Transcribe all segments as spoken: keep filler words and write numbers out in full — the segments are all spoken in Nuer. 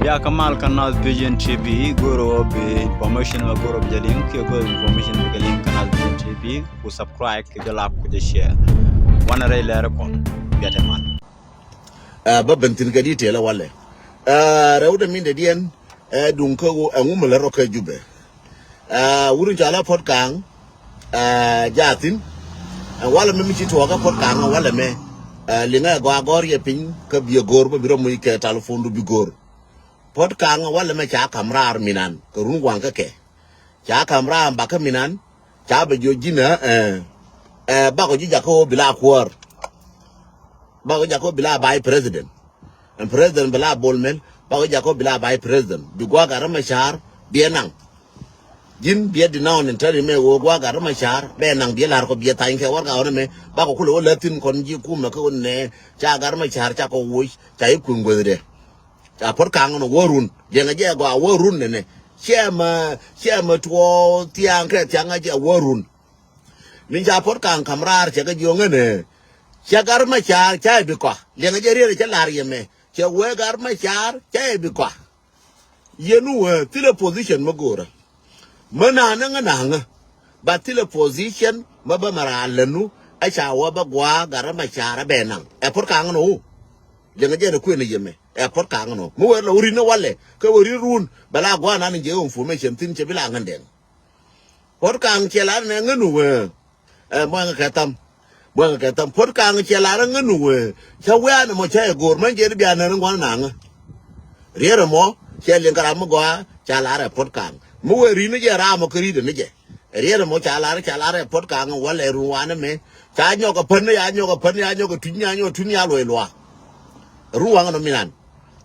Ya kamal kä Naath Vision T V, go̱o̱rä bi information mɛ go̱o̱rä bi jɛ liŋ, kiɛ go̱o̱rä information bi jɛ liŋ kä Naath Vision T V, ku subscribe, kiɛ jɛ like, ku jɛ share. Wanɛ rɛy lɛr kɔn, biatɛ mal. Ɛ, bä ben thi̱n kɛ detail ɛ walɛ. Ɛ, rɛw dɛ min dɛ diɛn, ɛ, duŋ kä ɣöö ɛŋu mi lät rɔ kä Jubɛ. Ɛ, wurun ca la Puɔt Kaŋ, ɛ, jaa thi̱n. Ɛ, walɛ mɛ mi ci tuɔɔk kä Puɔt Kaŋ, ɛ, walɛ mɛ. Ɛ, liŋɛ gɔaa gɔ̱r yɛ piny kä biɛ go̱o̱r bä bi rɔ muc kɛ telephone du bi go̱o̱r. Puɔt Kaŋ, ɛ, walɛ mɛ ca ka̱m raar minan kɛ run waŋ kä kɛ. Ca ka̱m raar bakä minan, ca bɛ jiɔ ji̱n ɛ, ɛ, ɛ, bakɔ ji̱ jakä ɣöö bi la kuäär. Bakɔ jakä ɣöö bi la vice president. Ɛn president bi la Bol Mel, bakɔ jakä ɣöö bi la vice president. Bi gua̱a̱k a Rik Macar, biɛ naŋ. Ji̱n biɛ denounce in tɛri mɛ ɣöö gua̱a̱k a Rik Macar, bɛ naŋ biɛ la̱r kɔ biɛ thany kɛ warɛgak ɣän ɛmɛ, bakɔ kulɛ ɣöö lät thi̱n kɔn ji̱ kumɛ kä ɣän nɛ, ca Rik Macar ca kɔ woc, ca i̱ kui̱ guäthdɛ. Ca Puɔt Kaŋ nɔ wä run. Liɛŋɛ jɛ gɔaa wä run nɛnɛ. Ciɛ mɛ, ciɛ mɛ tuɔɔk thiaŋ kɛ thiaŋ a jɛ wä run. Min ca Puɔt Kaŋ ka̱m raar cɛ kɛ jiɔŋ ɛnɛ. Cɛ Rik Macar ca ɛ bi kɔa. Liɛŋɛ jɛ riet cɛ la̱r yɛ mɛ. Cɛ wee Rik Macar ca ɛ bi kɔa. Yɛn wee thilɛ position mɛ go̱o̱rä. Mä na̱a̱ŋä ŋä na̱a̱ŋä. Ba thilɛ position mä bä mɛ raar lätnu. Ɛ ca wä bä gua̱a̱k Rik Macar ɛ bɛ naŋ. Ɛ Puɔt Kaŋ nɔ. Liɛŋɛ jɛ ni kuënɛ yɛ mɛ. Ɛ Puɔt Kaŋ nɔ. Mi wee lɔ rin ni walɛ. Kä wee rin run. Bɛ la gua̱a̱k nan jɛ information thi̱n cɛ bi la ŋän dɛŋ. Puɔt Kaŋ cɛ la nɛ ŋän wee. Ɛ muaŋ kɛ tham. Muaŋ kɛ tham. Puɔt Kaŋ cɛ la nɛ ŋän wee. Cɛ wee anɛ mɔ cɛ ɛ go̱o̱r mɛn jɛ ni bia nɛ ni ŋuan naŋä. Riɛrɛ mɔ cɛ liŋ kɛ ram mi gɔaa ca la rɛ Puɔt Kaŋ. Mi wee rin ni jɛ ram mɔ kä rin ni jɛ. Riɛt ɛmɔ ca lar, ca lar ɛ Puɔt Kaŋ walɛ run wanɛ mɛ. Ca nyɔk ɛ pän, ya nyɔk ɛ pän, ya nyɔk ɛ tuny, ya nyɔk ɛ tuny, ya luɔy luaak. Run waŋ ɛnɔ minan.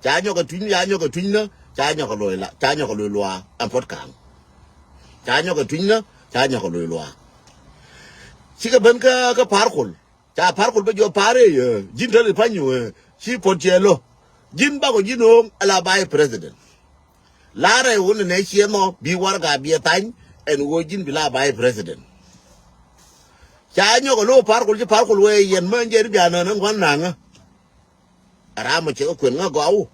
Ca nyɔk ɛ tuny, ya nyɔk ɛ tuny nä, ca nyɔk ɛ luɔy la, ca nyɔk ɛ luɔy luaak ɛn Puɔt Kaŋ. Ca nyɔk ɛ tuny nä, ca nyɔk ɛ luɔy luaak. Cikɛ ben kä, kä Par Kuɔl. Ca Par Kuɔl bä jiɔ Par i̱, ɛ, ji̱n te li pany, ɛ, ci Puɔt cɛ lo̱. Ji̱n bakɔ ji̱n ɣööŋ ala vice president. La̱rɛ wun nɛ ciɛ mɔ bi warɛgak biɛ thany ɛn ɣöö ji̱n bi la vice president. Ca nyɔk ɛ lo̱ Par Kuɔl, ci Par Kuɔl wee yɛn mä jɛ ri bia nään ɛ ŋuan naŋä. Ɛ ram mɔ cɛ kɛ kuën ŋä gɔw.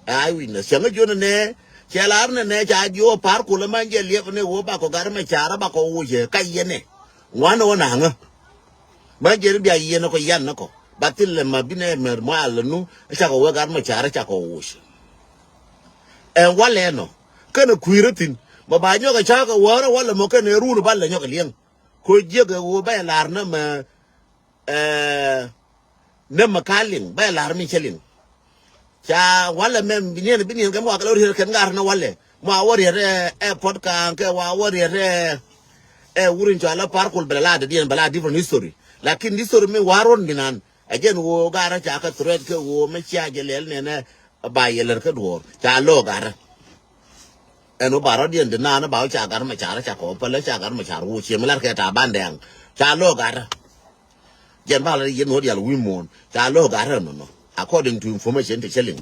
Ɛ ay wi̱c nɛ cäŋ ɛ jiön nɛ cɛ lar nɛ nɛ ca jiö Par Kuɔl ɛ mä jɛ liɛp nɛ ɣöö bakɔ gat mɛ carä bakɔ wucɛ ka yɛn ɛ ŋuan ɛ wä naŋä. Mä jɛ ri bia yɛn ɛ kɔ yan nɛ kɔ ba thil lɛ ma bi nɛ mɛr mual nu ɛ cakɔ wee gat mɛ carä cakɔ wuc. Ɛn walɛ nɔ kɛnɛ kui̱rä thi̱n mɔ ba nyɔk ɛ cakɛ wäärä walɛ mɔ kɛnɛ run ba lɛ nyɔk ɛ liɛŋ. Ko jiäk ɛ ɣöö bɛ lar nä mɛ, ɛ, nä mɛ ka liŋ bɛ lar mi cɛ liŋ. Ca walɛ mɛ bi niɛn bi niɛn kɛ mɔ akɛ lɛ riet kɛn ŋa̱r nä walɛ mɔ a wä riet ɛ, ɛ Puɔt Kaŋ kɛ wa wä riet ɛ, ɛ wur in cɔal ɛ Par Kuɔl bɛ la dee diɛn bɛ la different history. Lakin history mi war wä mi nan ɛ jɛn ɣöö garä ca kɛ threat kɛ ɣöö mɛ cia jɛ lɛl nɛnɛ ba yɛ lär kä duɔ̱ɔ̱r ca lo̱o̱ garä. Ɛn wä ba rɔ̱diɛn di naan ba wä ca gat mɛ car ca kɔ pälä ca gat mɛ car wä ciɛ mi lar kɛ ta ban dɛŋ ca lo̱o̱ garä. Jɛn ba la yɛn wä dial wi̱i̱ muɔ̱ɔ̱n ca lo̱o̱ garä nɔnɔ according to information ti cä liŋ.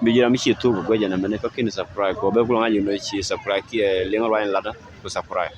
Bi ji̱ ram mi ci thuk kɛ guec ɛn ɛmɛni kä kin subscribe kɛ wä ben kulɛ ŋa̱c yɛn wä ci subscribe kiɛ liŋ ruany latdä ku subscribe.